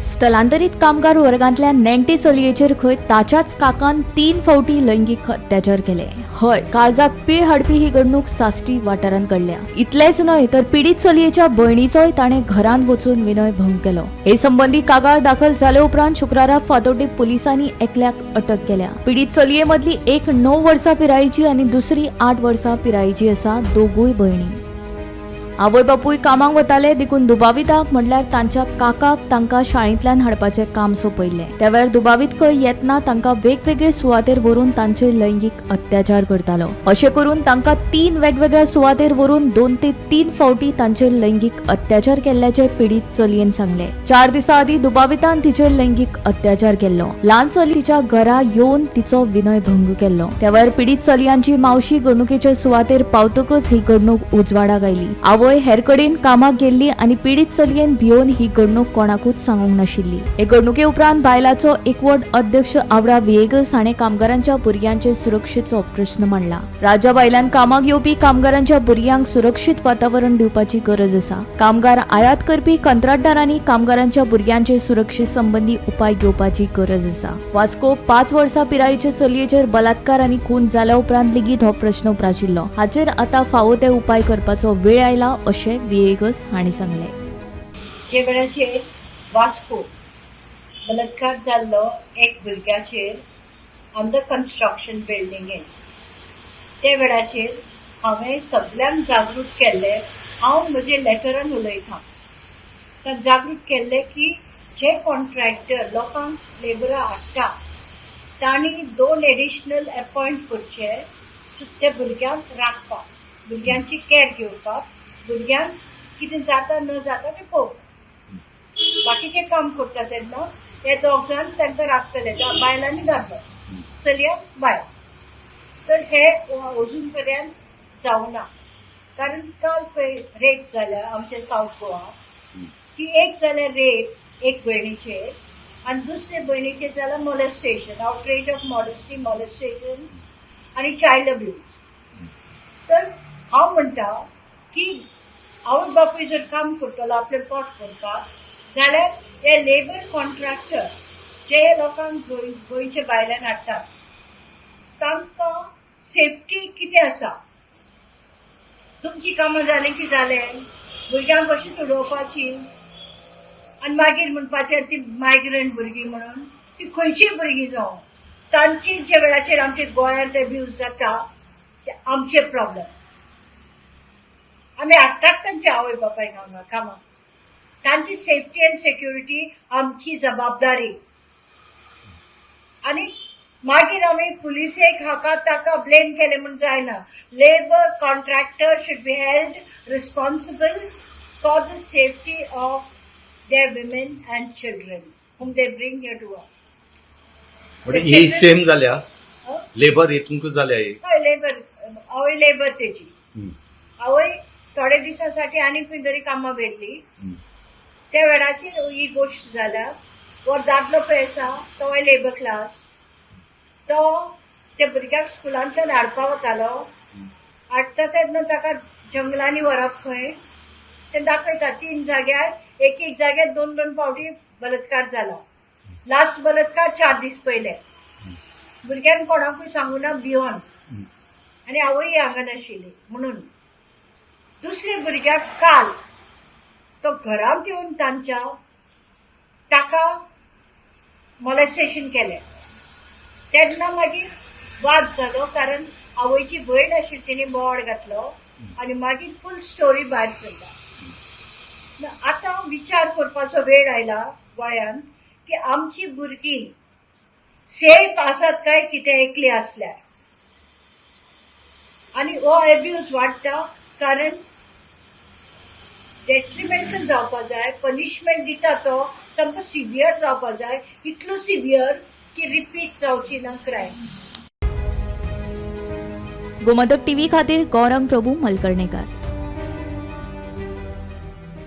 स्थलांतरीत कामगार वर्गांतल्या नेण्टे चलयेचेर खंय ताच्याच काकान 3 फावटी लैंगीक अत्याचार केले. हय, काळजाक पीळ हाडपी ही घडणूक साश्टी वाठारांत घडल्या. इतलेंच न्हय तर पिडीत चलयेच्या भयणीचोय ताणें घरांत वचून विनय भंग केलो. हे संबंदी कागाळ दाखल जाले उपरांत शुक्रारा फातोड्डें पुलिसांनी एकल्याक अटक केल्या. पिडीत चलये मदली एक 9 वर्सां पिरायेची आनी दुसरी 8 वर्सां पिरायेची आसा. दोगूय भयणी. आवय बापूय कामाक वताले देखून दुबाविताक म्हणल्यार तांच्या काकाक तांकां शाळेंतल्यान हाडपाचें काम सोंपयल्लें. त्या वेळार दुबावीत खंय येतना तांकां वेगवेगळे सुवातेर व्हरून तांचेर लैंगीक अत्याचार करतालो. अशें करून तांकां 3 वेगवेगळ्या सुवातेर व्हरून 2 ते 3 फावटी तांचेर लैंगीक अत्याचार केल्ल्याचें पिडीत चलयेन सांगलें. 4 दिसां आदीं दुबावितान तिचेर लैंगीक अत्याचार केल्लो. ल्हान चली तिच्या घरा येवन तिचो विनय भंग केल्लो. त्या वेळार पिडीत चलयांची मावशी घडणुकेचे सुवातेर पावतकच ही घडणूक उजवाडाक आयली. आवय हेर कडेन कामाक गेल्ली आनी पिडीत चलयेन भियोवन ही घडणूक कोणाकूच सांगूंक नाशिल्ली. हे घडणुके उपरांत बायलाचो एकवट अध्यक्ष आवडा विएगस हाणें कामगारांच्या भुरग्यांचे सुरक्षेचो प्रश्न मांडला. राज्या भायल्यान कामाक येवपी कामगारांच्या भुरग्यांक सुरक्षीत वातावरण दिवपाची गरज आसा. कामगार आयात करपी कंत्राटदारांनी कामगारांच्या भुरग्यांचे सुरक्षे संबंदी उपाय घेवपाची गरज आसा. वास्को 5 वर्सां पिरायेचे चलयेचेर बलात्कार आनी खून जाल्या उपरांत लेगीत हो प्रश्न उप्राशिल्लो. हाचेर आतां फावो ते उपाय करपाचो वेळ आयला अशें विएगस हांणी सांगलें. जे वेळाचेर वास्को बलात्कार जाल्लो एक भुरग्याचेर अंडर कन्स्ट्रक्शन बिल्डिंगेन, ते वेळाचेर हांवें सगल्यांक जागृत केल्लें. हांव म्हजे लेटरान उलयतां. तर जागृत केल्लें की जे कॉन्ट्रॅक्टर लोकांक लेबरां हाडटा तांणी 2 एडिशनल एपॉयंट करचे त्या भुरग्यांक राखपाक, भुरग्यांची कॅर घेवपाक, भुरग्यांक कितें जाता न जाता तें पळोवपाक. बाकीचें काम करता तेन्ना हे दोग जाण तांकां राखतले, बायल आनी दादलो, चलया बायल. तर हे अजून पर्यंत जावना, कारण काल पळय रेप जाल्या आमच्या सावथ गोवा. ती एक जाल्या रेप एक भयणीचेर आनी दुसरे भयणीचेर जाल्या molestation, outrage of modesty, molestation आनी चायल्ड अब्यूज. तर हांव म्हणटा की आवय बापूय जर काम करतलो आपलें पोट भरपाक जाल्यार हे लेबर कॉन्ट्रॅक्टर जे लोकांक गोंयच्या भायल्यान हाडटात तांकां सेफ्टी कितें आसा? तुमची कामां जालीं की जालें, भुरग्यांक कशीं उडोवपाची आनी मागीर म्हणपाचें ती मायग्रंट भुरगीं म्हणून. ती खंयचीय भुरगीं जावं, तांची ज्या वेळाचेर आमच्या गोंयांत अब्यूज जाता ते आमचे प्रॉब्लम. आमी हाडटात तांच्या आवय बापायक हांगा कामाक. तांची सेफ्टी अँड सेक्युरिटी आमची जबाबदारी. आनी मागीर आमी पुलिसेक हाका ताका ब्लेम केलें म्हूण जायना. Labour contractor should be held responsible for the safety of their women and children whom they bring here to work. म्हणजे ही सेम जाल्या लेबर हितूंक जाल्या ही. हय, लेबर, आवय लेबर तेजी. आवय थोडे दिसां साठी आनी खंय तरी कामां व्हेल्ली. त्या वेळाचेर ही गोश्ट जाल्या. हो दादलो पळय आसा तोय लेबर क्लास. तो त्या भुरग्याक स्कुलांतल्यान हाडपा वतालो. हाडटा तेन्ना ताका जंगलांनी व्हरप खंय ते दाखयता. 3 जाग्यार, एक एक जाग्यार 2 2 फावटी बलात्कार जाला. लास्ट बलात्कार 4 दीस पयले. भुरग्यान कोणाकूय सांगूना भियोन आनी आवय हांगा नाशिल्ली म्हणून. दुसऱ्या भुरग्याक काल तो घरांत येवन तांच्या ताका मॉलेस्टेशन केलें. तेन्ना मागीर वाद जालो, कारण आवयची भयण आशिल्ली, तिणें बोवाळ घातलो आनी मागीर फूल स्टोरी भायर सरला. आतां विचार करपाचो वेळ आयला गोंयांत की आमची भुरगीं सेफ आसात काय कितें एकली आसल्यार. आनी हो एब्यूज वाडटा कारण डेट्रिमेंटल जावपा जाय. पनिशमेंट दिता तो सामको सिवियर जावपा जाय, इतलो सिवियर की रिपीट जावची ना क्रायम. गोमंतक टीव्ही खातीर गौरंग प्रभू मलकर्णेकर.